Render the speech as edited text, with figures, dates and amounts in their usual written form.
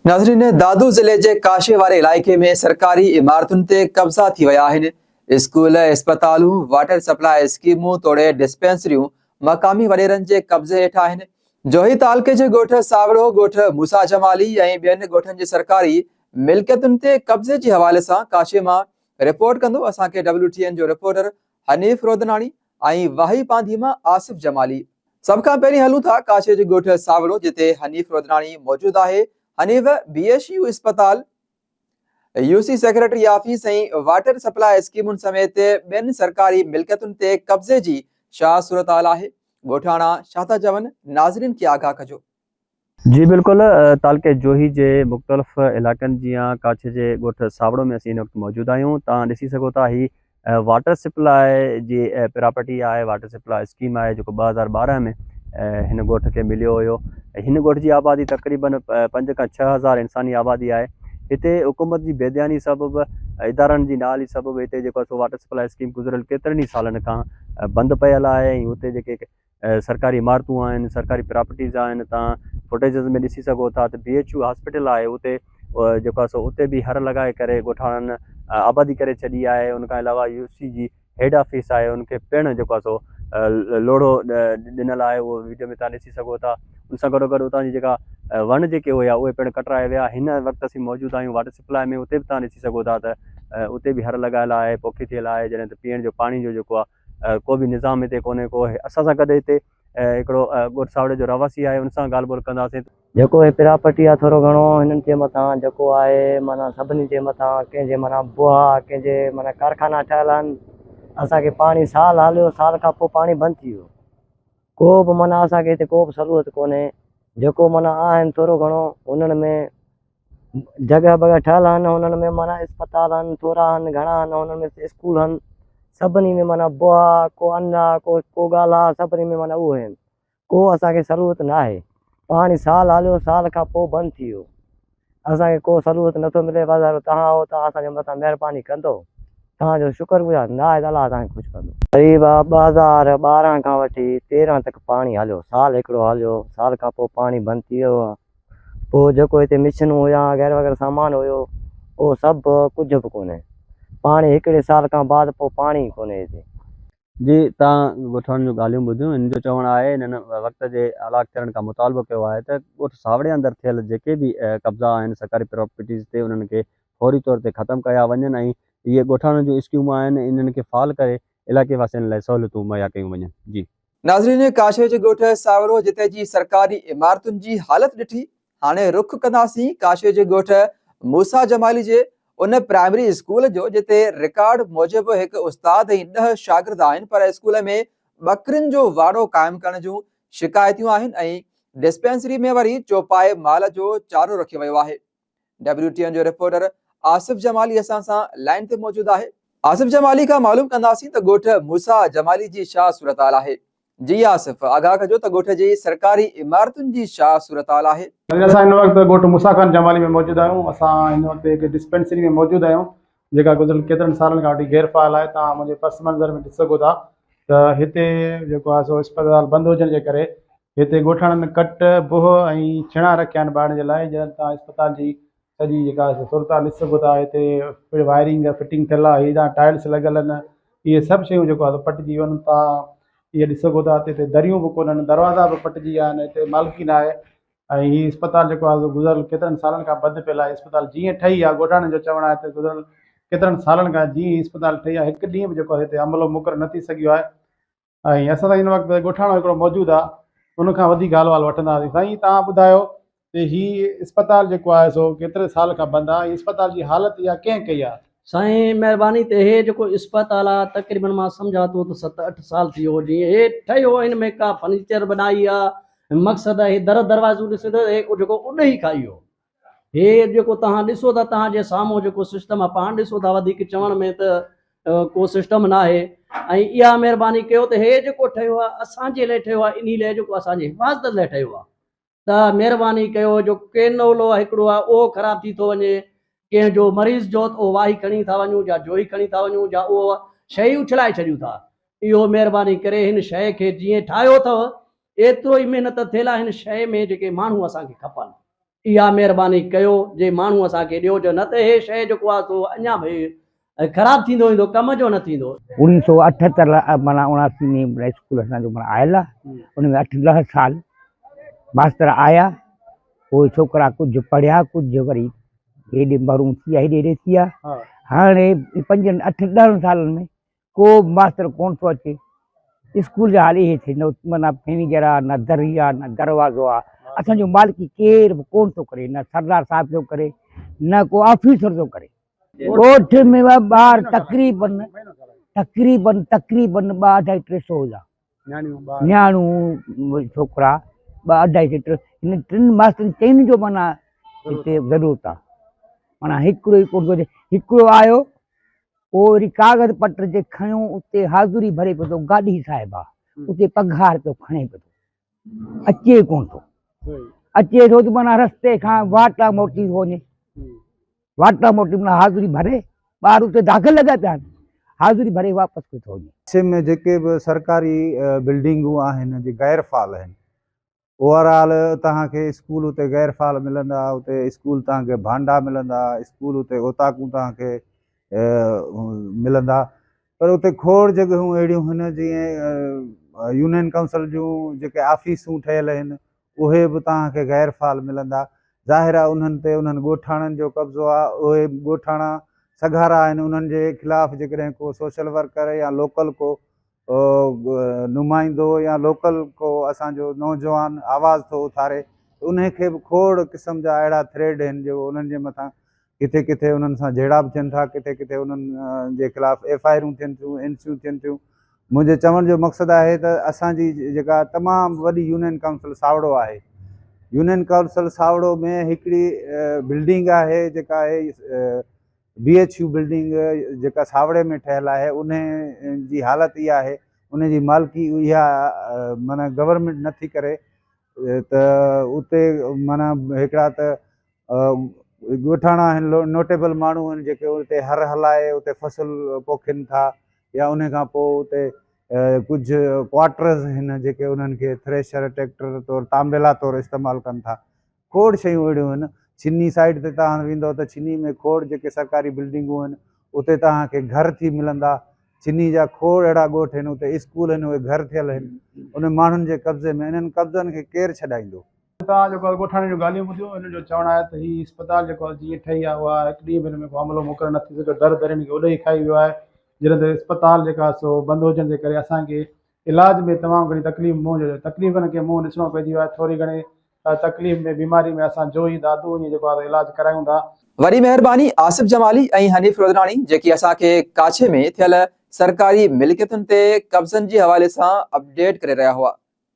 ناظرين دادو ضلعي جي ڪاشي واري علائقي ۾ سرڪاري عمارتن تي قبضا ٿي ويا آهن، اسڪول، اسپتالون، واٽر سپلاء اسڪيمون توڙي ڊسپينسريون مقامي وڏيرن جي قبضي هيٺ آهن. جوهي تعلقي جي ڳوٺ ساوڙو، ڳوٺ موسيٰ جمالي ۽ ٻين ڳوٺن جي سرڪاري ملڪيتن تي قبضي جي حوالي سان ڪاشي مان رپورٽ ڪندو اسان کي ڊبليو ٽي اين جو رپورٽر حنيف رودناڻي ۽ واهي پانڌي مان آصف جمالي. سڀ کان پهرين هلون ٿا ڪاشي جي ڳوٺ ساوڙو جتي حنيف رودناڻي موجود آهي. حنيف بي ايڇ يو اسپتال، U C secretary office ۽ water supply اسڪيمن سميت ٻين سرڪاري ملڪيتن تي قبضي جي ڇا صورتحال آهي؟ ڳوٺاڻا ڇا ٿا چون؟ ناظرين کي آگاهه ڪجو. جي بلڪل تعلقي جوهي جي مختلف علائقن جيان ڪاڇي جي ڳوٺ ساوڙو ۾ اسين هن وقت موجود آهيون توهان ڏسي سگهو ٿا هي واٽر سپلاء جي پراپرٽي آهي واٽر سپلاء اسڪيم آهي جيڪو 2012 ۾ هن ڳوٺ کي مليو هيو هن ڳوٺ جي آبادي تقريبن پنج کان 6000 انساني آبادي آهي هتي حڪومت جي بيڌياني سبب ادارن جي نااهلي سبب هتي جيڪو سو واٽر سپلاء اسڪيم گذريل ڪيترن ئي سالن کان بند پيل آهي ۽ هتي جيڪي سرڪاري عمارتون آهن سرڪاري پراپرٽيز آهن تان فوٽيجز ۾ ڏسي سگهو ٿا ته بي ايڇ يو هاسپيٽل آهي اتي جيڪو آهي سو اتي به هر لڳائي ڪري ڳوٺاڻن آبادي ڪري ڇڏي آهي ان کان علاوه يو سي جي هيڊ آفيس آهي ان کي پڻ جيڪو آهي سو لوڙهو ڏنل آهي اهو ويڊيو ۾ تان ڏسي سگهو ٿا ان سان گڏو گڏ اتان جي جيڪا وڻ جيڪي هيا اهي پڻ ڪٽرايا ويا هن وقت اسين موجود آهيون واٽر سپلاء ۾ اتي به تان ڏسي سگهو ٿا ته اتي به هر لڳايل آهي پوکي ٿيل آهي جڏهن ته پيئڻ جو پاڻي جو جيڪو آهي ڪو به نظام هتي ڪونهي ڪو اسان سان گڏ هتي هڪڙو ڳوٺ ساوڙي جو رهواسي آهي ان سان ڳالهه ٻولهه ڪنداسين. جيڪو هي پراپرٽي آ ٿورو گهڻو هنن جي مٿان جيڪو آهي معنيٰ سڀني جي مٿان ڪنهن جي معنيٰ بوها ڪنهن جي معنيٰ ڪارخانا ٺهيل آهن اسان کي پاڻي سال هليو سال کان پوء پاڻي بند ٿي ويو ڪو به معنيٰ اسان کي هتي ڪو به سهولت ڪونهي جيڪو معنيٰ آهن ٿورو گهڻو هنن ۾ جڳهه بڳهه ٺهيل آهن هنن ۾ معنيٰ اسپتال آهن ٿورا آهن گهڻا آهن هنن ۾ اسڪول آهن سڀني ۾ معنيٰ بوها ڪو ان آ ڪو ڪو ڳالهه آ سڀني ۾ معنيٰ اهو آهن ڪو اسان کي سهولت نه آهي پاڻي سال هليو سال کان پوء بند ٿي ويو اسان کي ڪو سهولت نٿو ملي بازارو تهان آهو تهان اسان جي مٿان مهرباني ڪندو تهان جو شڪر گذار نه آهي ته الله تهان کي خوش ڪندو. قريب 2012 کان وٺي 13 تڪ پاڻي هليو سال هڪڙو هليو سال کان پوء پاڻي بند ٿي ويو آ پوء جيڪو هتي مشنون هيا وغيره وغيره سامان هيو اهو سڀ ڪجهه به ڪونهي پاڻي هڪڙي سال کان بعد پوء پاڻي ئي ڪونهي هتي. جي تان ڳوٺاڻن جون ڳالهيون ٻڌيون هن جو چوڻ آهي هنن وقت جي اعليٰ اختيارن کان مطالبو ڪيو آهي ته ڳوٺ ساوڙي اندر ٿيل جيڪي به قبضا آهن سرڪاري پراپرٽيز تي انهن کي فوري طور تي ختم ڪيا وڃن ۽ اهي ڳوٺاڻن جون اسڪيمون آهن انهن کي فعال ڪري علائقي واسين لاء سهولتون مهيا ڪيون وڃن جي. ناظرين ڪاشي جي ڳوٺ ساورو جتي جي سرڪاري عمارتن جي حالت ڏٺي هاڻي رخ ڪنداسين ڪاشي جي ڳوٺ موسيٰ جمالي جي ان پرائمري اسڪول جو جتي رڪارڊ موجب هڪ استاد ۽ ڏهه شاگرد آهن پر اسڪول ۾ ٻڪرين جو واڙو قائم ڪرڻ جون شڪايتون آهن ۽ ڊسپينسري ۾ وري چوپائي مال جو چارو رکيو ويو آهي. ڊبليو ٽي اين جو رپورٽر آصف جمالي اسان سان لائن تي موجود آهي. آصف جمالي کان معلوم ڪنداسين ته ڳوٺ موسيٰ جمالي جي ڇا صورتحال آهي. جي آصف آگاهه ڪجو ته ڳوٺ جي سرڪاري عمارتن جي ڇا صورتحال آهي. ناظرين اسان هن وقت ڳوٺ موسيٰ خان جمالي ۾ موجود آهيون اسان هن وقت هڪ ڊسپينسري ۾ موجود آهيون جيڪا گذريل ڪيترن سالن کان وٺي غير فعال آهي توهان منهنجي پس منظر ۾ ڏسي سگهو ٿا ته هتي جيڪو آهي سو اسپتال بند هجڻ جي ڪري هتي ڳوٺاڻن ڪٽ، بهه ۽ ڇڻا رکيا آهن ٻارڻ جي لاء جڏهن توهان اسپتال جي سڄي جيڪا صورتحال ڏسي سگهو ٿا هتي وائرنگ فٽنگ ٿيل آهي هيڏانهن ٽائلس لڳل آهن اهي سڀ شيون جيڪو آهي پٽجي ويون آهن توهان اهي ڏسي سگهو ٿا هتي دريون به ڪونهن دروازا به پٽجي ويا آهن هتي مالڪي نه آهي ۽ هي اسپتال جيڪو آهي گذريل ڪيترن سالن کان بند پيل آهي اسپتال جيئن ٺهي آهي ڳوٺاڻن جو چوڻ آهي ته گذريل ڪيترن سالن کان جيئن هي اسپتال ٺهي آهي هڪ ڏينهن به جيڪو آهي هتي عملو مقرر نه ٿي سگهيو آهي ۽ اسان سان هن وقت ڳوٺاڻو هڪڙو موجود آ ان کان وڌيڪ حال وال وٺنداسين سائين توهان ٻڌايو ته هي اسپتال جيڪو آهي سو ڪيتري سال کان بند آ ۽ اسپتال جي حالت اها ڪنهن ڪئي آ؟ سائين مهرباني ته هي جيڪو اسپتال آ تقريبن مان سمجهان ٿو ته ست اٺ سال ٿي ويو جيئن هي ٺهيو هن ۾ ڪا فرنيچر به نه آئي آ مقصد هي در دروازو ڏسو ته هي جيڪو اڏ ئي کائي ويو هي جيڪو توهان ڏسو ٿا توهان جي سامهون جيڪو سسٽم آهي پاڻ ڏسو ٿا وڌيڪ چوڻ ۾ ته ڪو سسٽم نه آهي ۽ اها مهرباني ڪيو ته هي جيڪو ٺهيو آهي اسان جي لاء ٺهيو آهي انهي لاء جيڪو اسان جي حفاظت لاء ٺهيو آهي ته مهرباني ڪيو جو ڪينولو هڪڙو آهي اهو خراب ٿي ٿو وڃي ڪنهن جو مريض جو ته اهو واهي کڻي ٿا وڃون يا جوئي کڻي ٿا وڃون يا اهو شيء اڇلائي ڇڏيون ٿا اهو مهرباني ڪري هن شيء کي جيئن ٺاهيو اٿو ايترو ئي محنت ٿيل آهي هن شيء ۾ جيڪي ماڻهو اسان کي کپن. اها مهرباني ڪيو جي ماڻهو اسان کي ڏيو جو نه ته هي شيء جيڪو آهي سو اڃا به خراب ٿيندو ويندو ڪم جو نه ٿيندو. اوڻيهه سو اٺهتر معنيٰ 79 ۾ معنيٰ اسڪول اسان جو معنيٰ آيل آ ان ۾ اٺ ڏهه سال ماستر آيا پوء ڇوڪرا ڪجهه پڙهيا ڪجهه وري هيڏي محروم ٿي ويا هيڏي هيڏي ٿي ويا هاڻي پنجن اٺ ڏهن سالن ۾ ڪو به ماستر ڪونه ٿو اچي. اسڪول جا حال اهي ٿي نه معنيٰ فرنيچر آ نه دري آ نه دروازو آ. اسان جو مالڪي ڪير به ڪونه ٿو ڪري نه سردار صاحب ٿو ڪري نه ڪو آفيسر ٿو ڪري. ڳوٺ ۾ ٻار تقريبن تقريبن تقريبن ٻه اڍائي ٽي سو هوندا. نياڻيون ڇوڪرا ٻه اڍائي سو ٽي هن ٽن ماسترن چئن جو معنيٰ هتي ضرورت آ. معنيٰ هڪڙو ئي ڪونه ٿو اچي هڪڙو آيو پوء وري ڪاغذ پٽ جي کڻيو اتي حاضري ڀري پيو ٿو گاڏي صاحب آ اتي پگهار پيو کڻي پيو ٿو اچي ڪون ٿو اچي ٿو ته معنيٰ رستي کان واٽا موٽي ٿو وڃي واٽا موٽي معنيٰ حاضري ڀري ٻار اتي داخل لڳا پيا آهن حاضري ڀري واپس پيو ٿو وڃي. سي ۾ جيڪي به سرڪاري بلڊنگون آهن جي غير فعال آهن اوور آل توهان کي اسڪول اتي غير فعال ملندا، اتي اسڪول توهان کي ڀانڊا ملندا، اسڪول اتي اوطاقون توهان کي ملندا پر اتي کوڙ جڳهيون اهڙيون هن جيئن يونين ڪائونسل جون جيڪي آفيسون ٺهيل آهن اهي به توهان کي غير فعال ملندا ظاهر آهي انهن تي انهن ڳوٺاڻن جو قبضو آهي اهي ڳوٺاڻا سگهارا آهن انهن جي خلاف جيڪڏهن ڪو سوشل ورڪر يا لوڪل ڪو نمائندو يا لوڪل ڪو اسان جو نوجوان آواز ٿو اٿاري ته انهي کي به کوڙ قسم جا اهڙا ٿريڊ آهن جو انهن جي مٿان ڪٿي ڪٿي انهن سان جهيڙا به ٿين ٿا ڪٿي ڪٿي انهن جي خلاف ايف I آرون ٿين ٿيون اين سيون ٿين ٿيون منهنجي چوڻ جو مقصد آهي ته اسان جي جيڪا تمام وڏي يونين ڪائونسل ساوڙو آهي يونين ڪائونسل ساوڙو ۾ هڪڙي بلڊنگ آهي جيڪا آهي بي ايڇ يو بلڊنگ جيڪا ساوڙي ۾ ٺهيل آهي انهي جي حالت اها آهي ان جي مالڪي اها معنيٰ گورنمينٽ نه ٿي ڪري ته اتي معنيٰ هڪڙا ته ڳوٺاڻا آهن نوٽيبل ماڻهو آهن جيڪي اتي هر هلائي اتي فصل پوکين ٿا يا انهي کان پوء اتي ڪجهه ڪوارٽرز آهن جيڪي انهن کي ٿريشر ٽريڪٽر طور تانبيلا طور استعمال ڪن ٿا کوڙ شيون اهڙيون آهن. ڇني سائيڊ تي توهان ويندؤ ته ڇني ۾ کوڙ جيڪي سرڪاري بلڊنگون آهن اتي توهان کي گهر ٿي ملندا. ڇني جا کوڙ اهڙا ڳوٺ آهن اتي اسڪول آهن اهي گهر ٿيل آهن انهن ماڻهن جي قبضي ۾ انهن قبضن کي ڪير ڇڏائيندو؟ توهان جيڪو آهي ڳوٺاڻن جون ڳالهيون ٻڌيون انهن جو چوڻ آهي ته هي اسپتال جيڪو آهي جيئن ٺهي آهي اها هڪ ڏينهن به هن ۾ ڪو عملو مقرر نه ٿي سگهيو در درين کي اڏئي کائي ويو آهي جڏهن ته اسپتال جيڪا آهي سو بند هجڻ جي ڪري اسان کي علاج ۾ تمام گهڻي تڪليف منهن تڪليفن کي منهن ڏسڻو پئجي ويو آهي ٿوري گهڻي تڪليف ۾ بيماري ۾ اسان جوهي دادو ائين جيڪو آهي علاج ڪرايون ٿا. وڏي مهرباني آصف جمالي ۽ حنيف رودراڻي جيڪي اسان کي ڪاڇي ۾ ٿيل سرڪاري ملڪيتن تي قبضن جي حوالي سان اپڊيٽ ڪري رهيا هئا.